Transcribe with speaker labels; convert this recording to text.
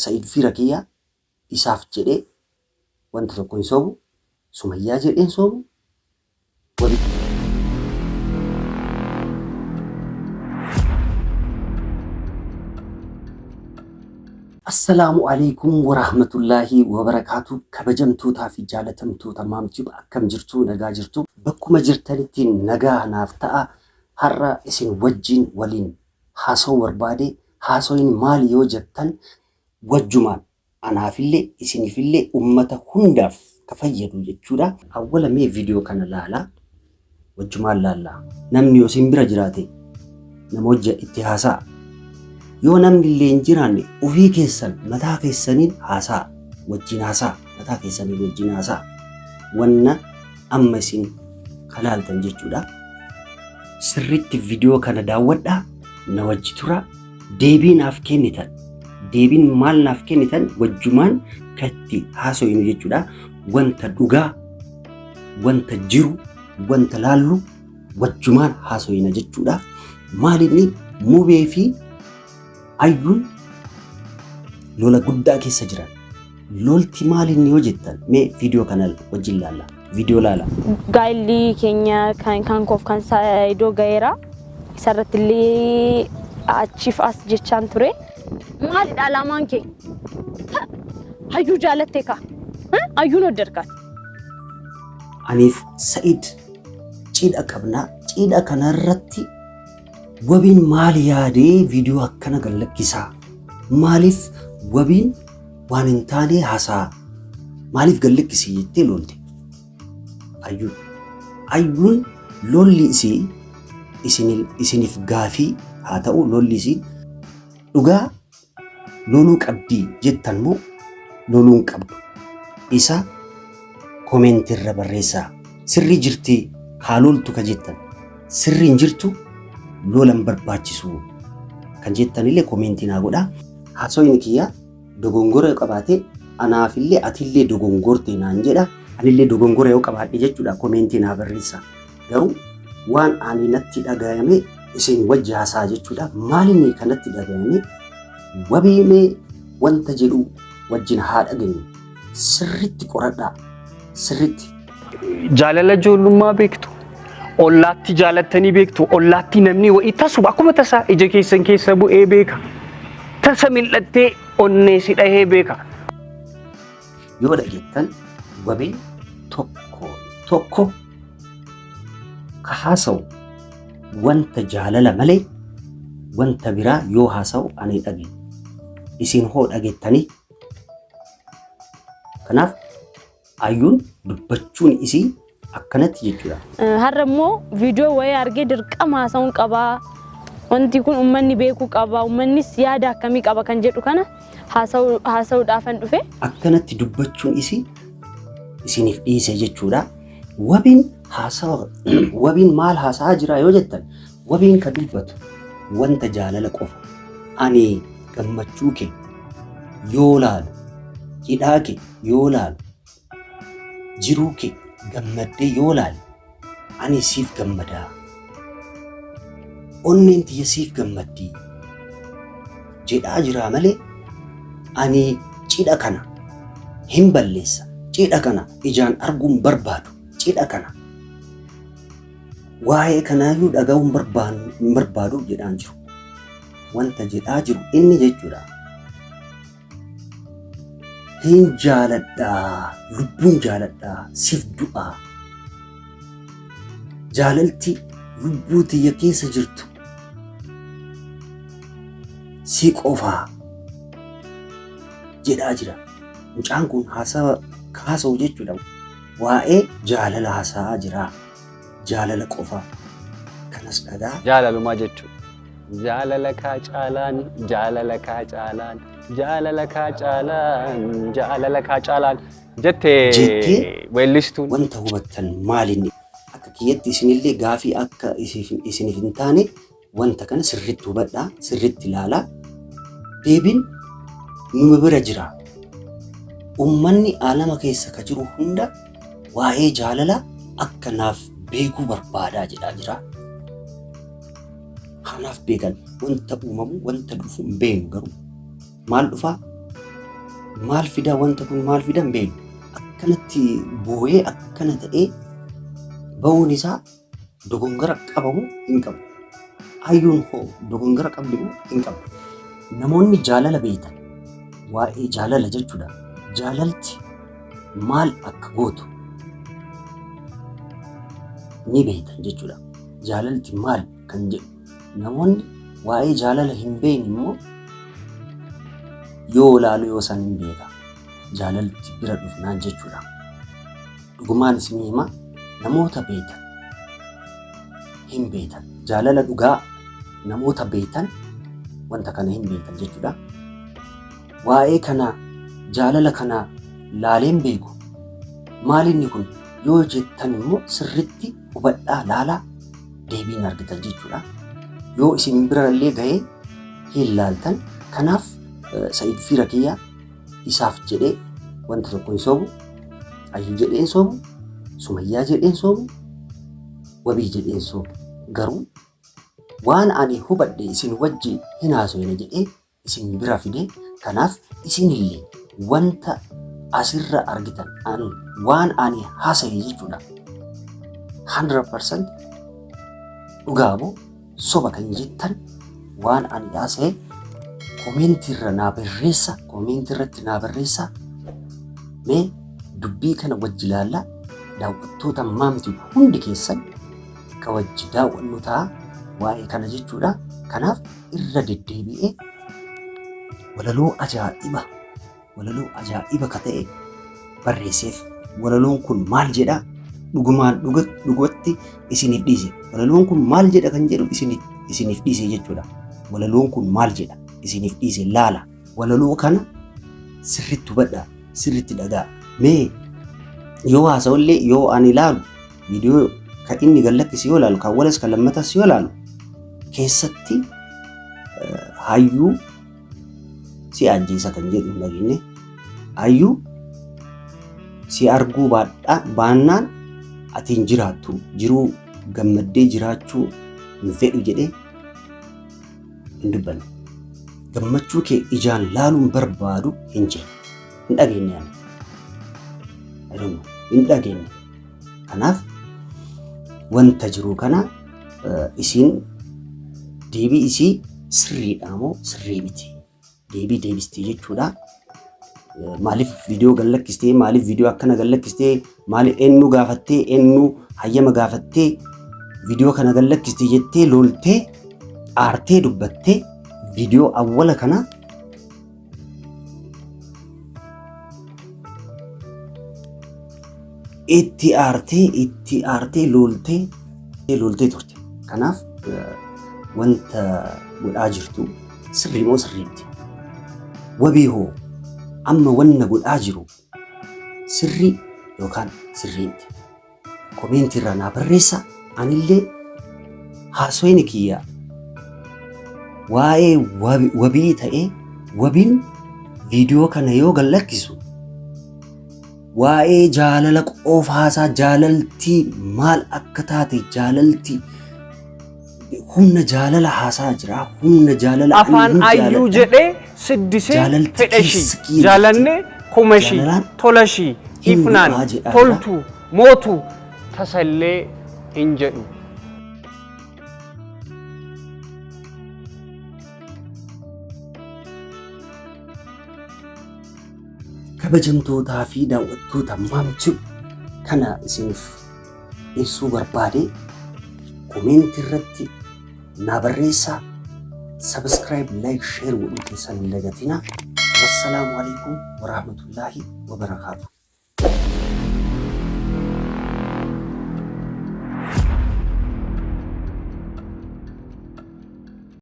Speaker 1: Sa'id fira kiyya, isaaf jedhee wanta tokko hin sobu, Sumayyaa jedhee hin sobu. Wabi Assalaamu alaikum warahmatullaahi wabarakaatu. Kabajamtootaa fi jaalatamtoota Maamtube, akkam jirtu? Nagaa jirtu? Bakkuma jirtanitti nagaa naaf ta'a. Har'a isin wajjin waliin haasa'uu barbaade. Haasawiin maali yoo jettan, wajjumaan anaafillee isinifillee ummata hundaaf ka fayyadu jechuudha. Awwala mee viidiyoo kana laalaa, wajjumaan laallaa. Namni yoo isin bira jiraate nama wajji itti haasa'a. Yoo namni illee hin jiraanne, ofii keessan mataa keessaniin haasa'a. Wajjin haasa'a. Mataa keessaniin wajjin haasa'a. Wanna amma isin kalaaltan jechuudha. Sirriitti viidiyoo kana daawwadhaa, na wajji tura. Deebii naaf kennitan. Deebiin maal naaf kennitan wajjumaan katti haasoyinu jechuudha. Wanta dhugaa, wanta jiru, wanta laallu wajjumaan haasoyina jechuudha. Maalinni Mubee fi Ayyuun lola guddaa keessa jiran. Lolti maalinni yoo jettan, mee viidiyoo kana wajjin laalla. Viidiyoo laala.
Speaker 2: Gaa'illi keenya kan koof kan Saayidoo ga'eera. Isarratti illee achiif as jechaan ture. Maalidha alaamaan kee? Hayyuu jaalatte kaa? Hayyuun hoddarkaati.
Speaker 1: Aniif Sa'id cidha qabna. Cidha kanarratti Wabiin maal yaadee viidiyoo akkana gad lakkisaa? Maaliif Wabiin waan hin taane haasaa? Maaliif gad lakkisii jettee lolte? Ayyuun. Ayyuun lolli isii isiniif gaafii haa ta'u, lolli isii dhugaa loluu qabdii jettan moo loluu hin qabdu? Isa koomeentii irra barreessaa. Sirrii jirti, haa loltu ka jettan. Sirrii hin jirtu, lola hin barbaachisu kan jettan illee koomeentii naa godhaa. Haasoyni kiyya dogongora yoo qabaate, anaafillee atillee dogongorte naan jedha. Anillee dogongora yoo qabaadhe jechuudha, koomeentii naa barreessaa. Garuu waan ani natti dhagayame isin wajji haasaa jechuudha. Maalinni kanatti dhagayame wabiimee wanta jedhu wajjin haa dhageenyu. Sirritti qoradhaa. Sirritti.
Speaker 3: Jaalala ijoollummaa beektu. Ollaatti jaalattanii beektu. Ollaatti namni wa'ii tasuma akkuma tasaa ija keessan keessa bu'ee beeka. Tasa mil'attee onnee si dhahee beeka.
Speaker 1: Yoo dhageettan, wabiin tokko tokko ka haasa'u wanta jaalala malee wanta biraa yoo haasa'u ani dhage. Isin hoo dhageettanii? Kanaaf Ayyuun dubbachuun isii akkanatti jechuudha.
Speaker 2: Har'a immoo viidiyoo wayii argee dirqama haasa'uun qabaa. Wanti kun uummanni beekuu qaba. Uummannis yaada akkamii qaba kan jedhu kana haasa'uudhaafan dhufe.
Speaker 1: Akkanatti dubbachuun isii isiniif dhiise jechuudha. Wabiin haasawa, wabiin maal haasa'aa jira yoo jettan, wabiin ka dubbatu wanta jaalala qofa. Ani gammachuu kee yoo laalu, cidhaa kee yoo laalu, jiruu kee gammaddee yoo laale, ani siif gammadaa. Onneen tiyya siif gammaddii jedhaa jiraa malee, ani cidha kana hin balleessa. Cidha kana ijaan arguun barbaadu. Cidha kana waa'ee kanaayyuu dhaga'uun hin barbaadu jedhaan jiru. Wanta jedhaa jiru inni jechuudha. Hin jaaladhaa, lubbuun jaaladhaa, siif du'aa. Jaalalti lubbuu tiyya keessa jirtu si qofaa jedhaa jira. Mucaan kun haasawa haasa'u jechuudha. Waa'ee jaalala haasa'aa jira. Jaalala qofa. Kanas dhagaa.
Speaker 3: Jaalalumaa jechuudha. Jaalala kaa caalaan, jaalala kaa caalaan, jaalala kaa caalaan, jaalala kaa caalaan jettee
Speaker 1: Jettee
Speaker 3: weellistuun.
Speaker 1: Wanta hubattan maalinni? Akka kiyyatti isinillee gaafii akka isiniif hin taane, wanta kana sirriitti hubadhaa, sirriitti ilaalaa. Deebiin numa bira jira. Uummanni aalama keessa ka jiru hunda waa'ee jaalala akka naaf beekuu barbaadaa jedhaa jira. Haa naaf beekan. Wanta uumamu, wanta dhufu hin beeknu, garuu maal dhufaa? Maal fidaa wanta kun maal fida hin beeknu. Akkanatti boo'ee akkana ta'ee ba'uun isaa dogongora qabamu hin qabu. Hayyuun hoo dogongora qabdi moo hin qabdu? Namoonni jaalala beektan waa'ee jaalala jechuudha. Jaalalti maal akka gootu ni beektan jechuudha. Jaalalti maal kan jedhu namoonni waa'ee jaalala hin beekne immoo yoo ilaalu yoo san hin beeka. Jaalalti bira dhufnaan jechuudha. Dhugumaan isinii hima namoota beektan hin beektan. Jaalala dhugaa namoota beektan wanta kana hin beektan jechuudha. Waa'ee kana jaalala kana laaleen beeku maal inni kun yoo jettan immoo sirritti hubadhaa laalaa deebiin argitan jechuudha. Yoo isin bira illee ga'ee hin laaltan. Kanaaf Sa'id fira kiyya isaaf jedhee wanta tokko hin sobu. Ayyuu jedhee hin sobu. Sumayyaa jedhee hin sobu. Wabii jedhee hin sobu. Garuu waan ani hubadhe isin wajji hin haasofne jedhee isin bira fide. Kanaaf isinillee wanta asirra argitan waan ani haasaye jechuudha. 100% dhugaa moo soba kan jettan waan ani haasaye koomentiirra naa barreessa, koomentiirratti naa barreessa. Mee dubbii kana wajji ilaalla. Daawwattoota maamti hundi keessan ka wajji daawwannu ta'a waa'ee kana jechuudha. Kanaaf irra deddeebi'ee walaloo ajaa'iba walaloo ajaa'iba ka ta'e barreesseef. Walaloon kun maal jedha? Dhugumaan dhugatti isiniif dhiise. Walaloon kun maal jedha kan jedhu isiniif dhiise jechuudha. Walaloon kun maal jedha isiniif dhiise laala. Walaloo kana sirriitti hubadhaa, sirriitti dhagaa. Mee yoo haasa'ullee yoo ani ilaalu viidiyoo kan inni gallakkise yoo ilaalu kan walas kan lammatas yoo ilaalu keessatti hayyuu si ajjeesa kan jedhu hin dhageenye. Hayyuu si arguu baannaan ati hin jiraattu jiruu gammaddee jiraachuu hin fedhu jedhee hin dubbanne. Gammachuu kee ijaan laaluun barbaadu hin jenne. Hin dhageenye ani. I don't know. Hin dhageenye. Kanaaf wanta jiru kana isiin deebii isii sirriidha moo sirrii miti? Deebii deebistii jechuudha. Maaliif viidiyoo gallakkistee, maaliif viidiyoo akkana gallakkistee, maaliif eenyu gaafattee, eenyu hayyama gaafattee viidiyoo kana gallakkistee jettee loltee aartee dubbattee viidiyoo awwala kana itti aartee itti aartee loltee loltee turte. Kanaaf wanta godhaa jirtu sirrii moo sirrii miti? Wabii hoo amma wanna godhaa jiru sirrii yookaan sirrii miti? Komeentii irraa naa barreessa. Anillee haasoyni kiyya waa'ee wabii ta'ee wabiin viidiyoo kana yoo gallakkisu waa'ee jaalala qofaasaa jaalaltii maal akka taate jaalalti humna jaalala haasaa jira humna jaalala ani
Speaker 3: Afaan
Speaker 1: hin
Speaker 3: ayyuu
Speaker 1: jaaladha
Speaker 3: jedhee siddisee
Speaker 1: jaalalti
Speaker 3: fedha ishii
Speaker 1: keessa kiyya jirti
Speaker 3: jaalannee kuma ishii
Speaker 1: jaalalaan
Speaker 3: tola ishii
Speaker 1: hin
Speaker 3: ifnaan
Speaker 1: du'aa jedhaa jira.
Speaker 3: toltu mootu tasallee hin jedhu.
Speaker 1: Kabajamtootaa fi daawwattoota maamtu kana isiniif ibsuu barbaade koomeentii irratti naa barreessaa. Subscribe, like, share godhuu keessan hin dagatinaa. Wassalaamu alaikum warahmatullaahi wabarakaatuh.